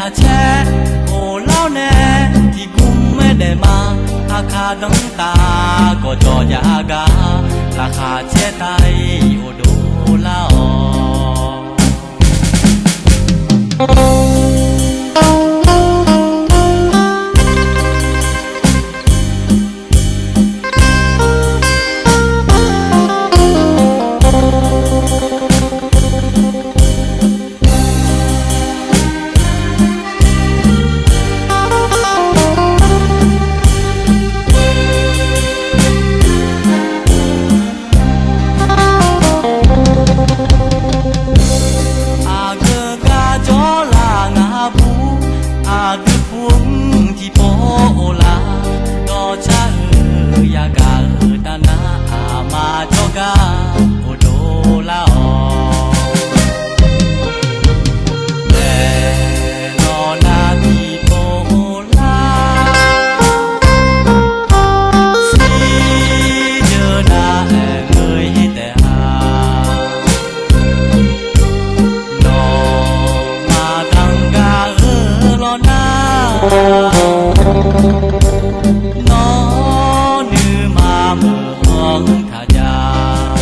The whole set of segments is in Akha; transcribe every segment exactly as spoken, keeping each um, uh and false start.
Aqcaer ghoflar-awr nae tiqgmr-aer daef ma. Aqkaq danrtav gawqjawq jav gar laqkhaq caer tav-ir ghofdov lar-awq. Aqgeu gar jawrlaf ngar bur, aqdui pur-anr tiqpov ghoflar. Dawqcar-euq yagaq-euq tavnar, aqma jawrgar ghofdov lar-awq. Aerlawq nar tiqpov ghoflar, siqjeuq nar aer ngeur-ir taef-a. Nawqma danqgar-eu lawq nar, nawr nuima meuq-anr taq jav.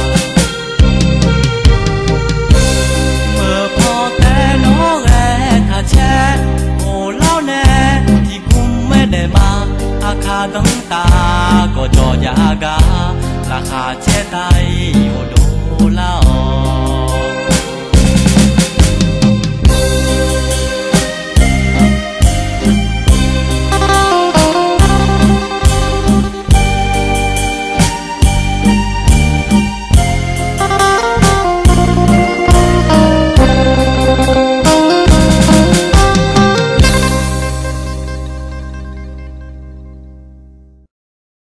Meuq paw tae nawr ghae taq caer, ghoflar-awr nae tiqgmr-aer daef ma. Aqkaq danrtav gawqjawq jav gar laqkhaq caer tav-ir ghofdov lar-awq.